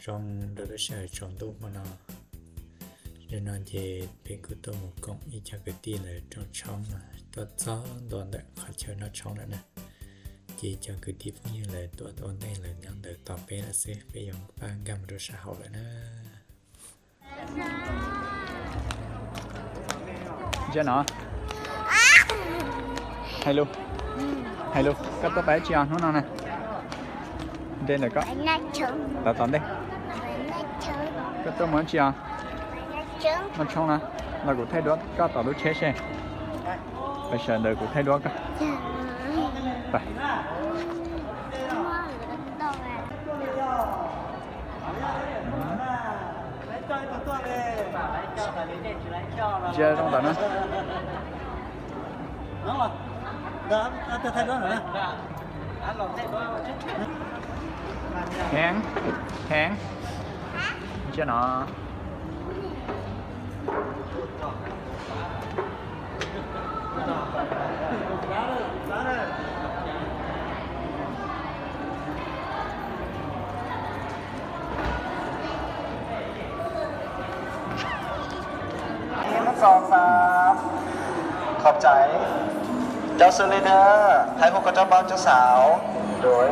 Trong đó là sẽ trong túc mà nó. Để nó về bên của tôi một công y cho cái tỷ lệ trong trong mà. Tôi cho đón đợi khỏi chờ nó trong lại nè. Chỉ cho cái tỷ phóng như là tôi ổn định là nhận được tỏ bé là sẽ phải dùng ba găm đồ xã hội lại nè. Jeno. Hello. Hello. Kau tu pai chia nu na na. Dei le kau. Tau tau dei. Kau tu mo chia. Mo chong na. Lau ku thai duo kau tau lu che che. Pai sha dei ku thai duo kau. Pai. Chia rong tau na. Heng, heng. Chia no. Song sam. ຂອບໃຈ. ເຈົ້າເຊີນເລີຍເດີ ຖ່າຍຮູບກັບເຈົ້າບ່າວເຈົ້າສາວ. ໂດຍ.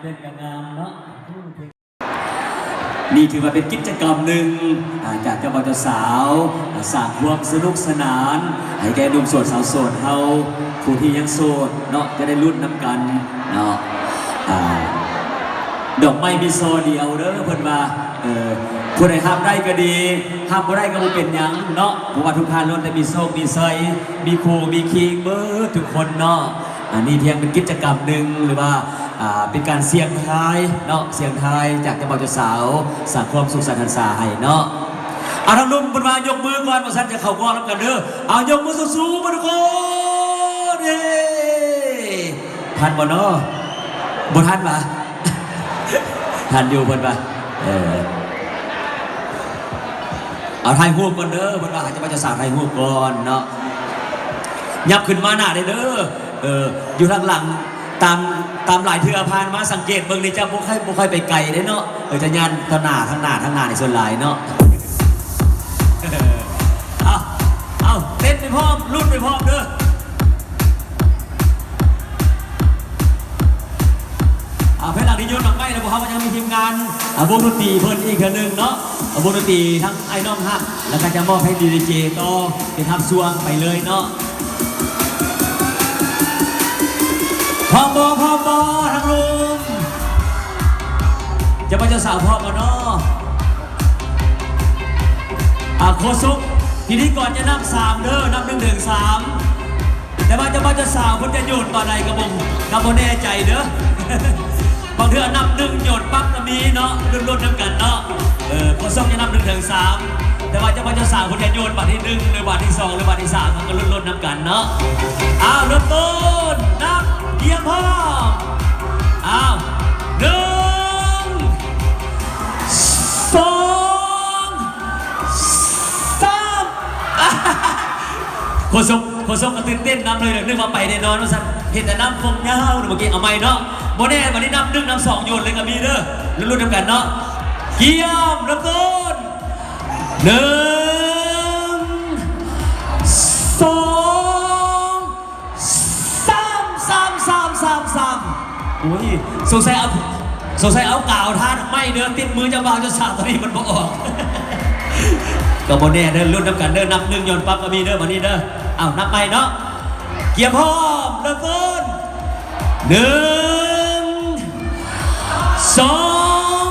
ເປັນກະງາມເນາະ. ນີ້ຖືວ່າເປັນກິດຈະກຳໜຶ່ງ ອາ ຈາກເຈົ້າບ່າວເຈົ້າສາວ ອາ ສ້າງຄວາມສະໜຸກສະໜານໃຫ້ແກ່ໜຸ່ມໂສດສາວໂສດເຮົາ ຜູ້ທີ່ຍັງໂສດເນາະ ຈະໄດ້ລຸ້ນນຳກັນເນາະ. ອາ ດອກໄມ້ມີຊ່ອດຽວເດີ ເພິ່ນວ່າ ເອີ ຜູ້ໃດຮັບໄດ້ກໍດີ ຮັບບໍ່ໄດ້ກໍບໍ່ເປັນຫຍັງເນາະ ເພາະວ່າທຸກທ່ານລ້ວນແຕ່ມີໂຊກມີໄຊ ມີຄູ່ມີຄີງເບິດທຸກຄົນເນາະ. ອັນນີ້ພຽງເປັນກິດຈະກຳໜຶ່ງ ຫຼືວ່າ ອ່າ ເປັນການສ່ຽງທາຍເນາະ ສ່ຽງທາຍຈາກເຈົ້າບ່າວເຈົ້າສາວ ສ້າງຄວາມສຸກສັນຫັນສາໃຫ້ເນາະ. ເອົາ ທາງໜຸ່ມເພິ່ນວ່າຍົກມືກ່ອນ ວ່າຊັ້ນຈະເຂົ້າກ້ອງນຳກັນເດີ. ເອົາ ຍົກມືສູງໆເບິ່ງທຸກຄົນ. ເອີ ທັນບໍ່ເນາະ? ບໍ່ທັນຫວາ? ທັນຢູ່ເພິ່ນວ່າ ເອີ ເອົາ ຖ່າຍຮູບກ່ອນເດີ ເພິ່ນວ່າໃຫ້ເຈົ້າບ່າວເຈົ້າສາວຖ່າຍຮູບກ່ອນເນາະ. ຫຍັບຂຶ້ນມາໜ້າໄດ້ເດີ. ເອີ ຢູ່ທາງຫຼັງ ຕາມ ຕາມຫຼາຍເທື່ອຜ່ານມາສັງເກດເບິ່ງນີ້ ຈະບໍ່ຄ່ອຍ ບໍ່ຄ່ອຍໄປໄກເດ້ເນາະ. ເອີ ຈະຍ່າງທາງໜ້າ ທາງໜ້າ ທາງໜ້ານີ້ສ່ວນຫຼາຍເນາະ. ເອົາ ເອົາ ເຕັ້ນໄປພ້ອມ ລຸ້ນໄປພ້ອມເດີ. ອ່າ ພາຍຫຼັງທີ່ໂຍນດອກໄມ້ແລ້ວ ພວກເຮົາກໍຍັງມີທີມງານ ອ່າ ວົງດົນຕີເພິ່ນອີກເທື່ອໜຶ່ງເນາະ. ວົງດົນຕີທັງອ້າຍນ້ອງຮັກ ແລ້ວກໍຈະມອບໃຫ້ດີເຈຕໍ່ເປັນຮັບຊ່ວງໄປເລີຍເນາະ. ພ້ອມບໍ່? ພ້ອມບໍ່? ທາງລຸງ ເຈົ້າບ່າວເຈົ້າສາວພ້ອມບໍ່ເນາະ? ອ່າ ໂຄສົກ ພິທີກອນຈະນັບສາມເດີ ນັບໜຶ່ງເຖິງສາມ ແຕ່ວ່າເຈົ້າບ່າວເຈົ້າສາວເພິ່ນຈະໂຍນຕອນໃດກໍບໍ່ ກໍບໍ່ແນ່ໃຈເດີ. ບາງເທື່ອນັບໜຶ່ງໂຍນປັບກໍມີເນາະ ລຸ້ນໆນຳກັນເນາະ. ເອີ ໂຄສົກຈະນັບໜຶ່ງເຖິງສາມ ແຕ່ວ່າເຈົ້າບ່າວເຈົ້າສາວເພິ່ນຈະໂຍນບາດທີໜຶ່ງ ຫຼືບາດທີສອງ ຫຼືບາດທີສາມ ເຮົາກໍລຸ້ນໆນຳກັນເນາະ. ອ້າວ ເລີ່ມຕົ້ນ ນັບ ກຽມພ້ອມ. ອ້າວ ໜຶ່ງ ສອງ ສາມ ໂຄສົກ ໂຄສົກກໍຕື່ນເຕັ້ນນຳເລີຍ ນຶກວ່າໄປແນ່ນອນວ່າຊັ້ນ ເຫັນແຕ່ນ້ຳຟອງຍາວເມື່ອກີ້. ເອົາໃໝ່ເນາະ ບໍ່ແນ່ ບາດນີ້ນັບໜຶ່ງ ນັບສອງ ໂຍນເລີຍກໍມີເດີ ລຸ້ນໆນຳກັນເນາະ. ກຽມ ເລີ່ມຕົ້ນ ໜຶ່ງ ສອງ ສາມ ສາມ ສາມ ສາມ ສາມ ໂອ້ຍ ສົງໄສເອົາ ສົງໄສເອົາກາວທາດອອກໄມ້ເດີ ຕິດມືເຈົ້າບ່າວເຈົ້າສາວ ຕອນນີ້ມັນບໍ່ອອກ ກໍບໍ່ແນ່ເດີ ລຸ້ນນຳກັນເດີ ນັບໜຶ່ງໂຍນປັບກໍມີເດີ ບາດນີ້ເດີ. ເອົາ ນັບໃໝ່ເນາະ ກຽມພ້ອມ ເລີ່ມຕົ້ນ ໜຶ່ງ ສອງ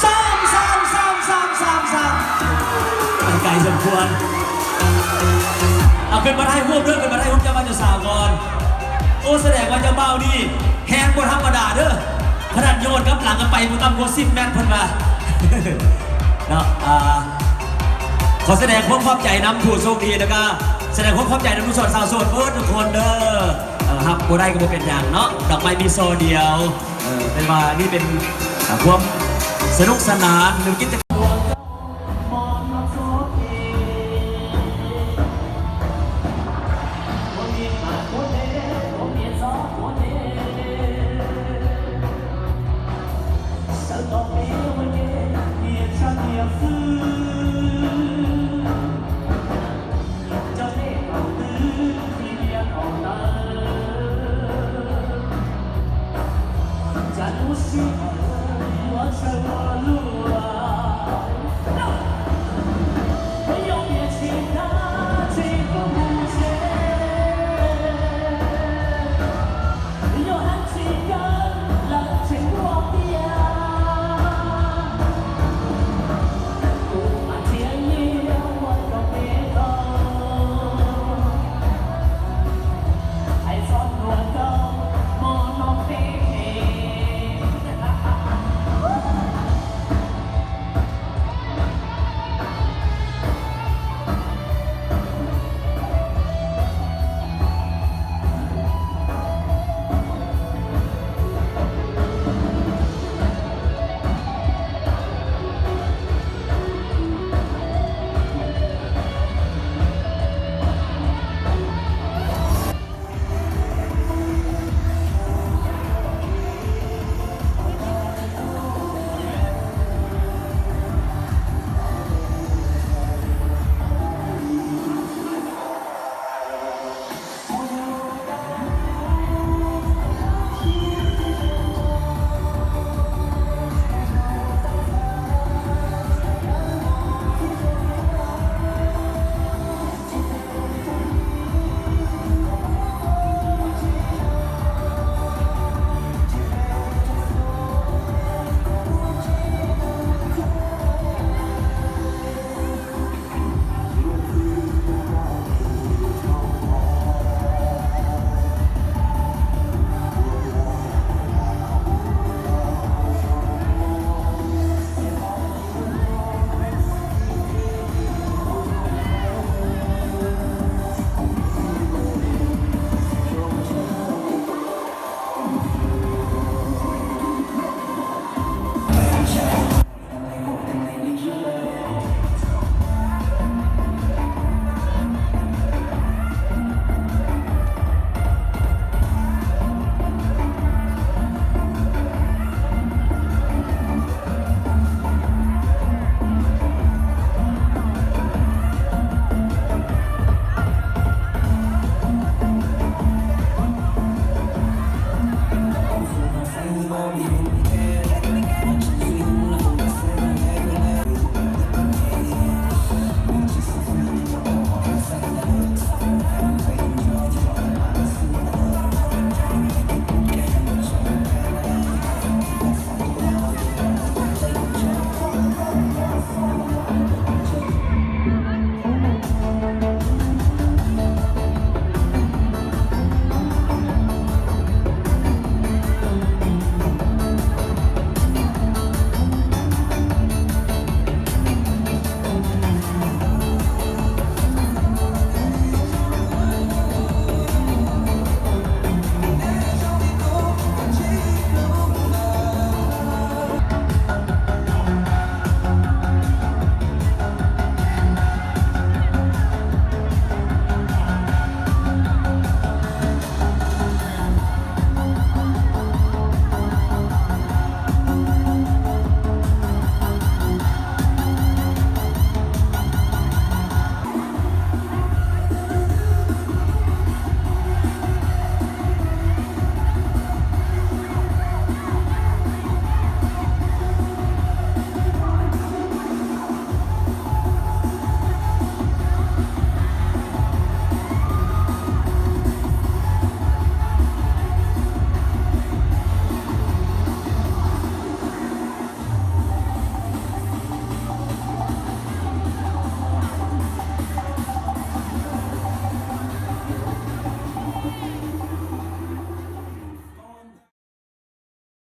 ສາມ ສາມ ໄປໄກສົມຄວນ. ເອົາ ຂຶ້ນມາຖ່າຍຮູບເດີ ຂຶ້ນມາຖ່າຍຮູບເຈົ້າບ່າວເຈົ້າສາວກ່ອນ. ໂອ້ ສະແດງວ່າເຈົ້າບ່າວນີ້ແຮງບໍ່ທຳມະດາເດີ ຂະໜາດໂຍນກັບຫຼັງກໍໄປບໍ່ຕ່ຳກວ່າສິບແມັດເພິ່ນວ່າເນາະ. ອ່າ ຂໍສະແດງຄວາມຂອບໃຈນຳຜູ້ໂຊກດີ ແລ້ວກະສະແດງຄວາມຂອບໃຈນຳໜຸ່ມໂສດສາວໂສດເບິດທຸກຄົນເດີ. ເອີ ຮັບບໍ່ໄດ້ກໍບໍ່ເປັນຫຍັງເນາະ ດອກໄມ້ມີຊ່ອດຽວ. ເອີ ແຕ່ວ່ານີ້ເປັນ ອ່າ ຄວາມສະໜຸກສະໜານ ຫຼືກິດຈະ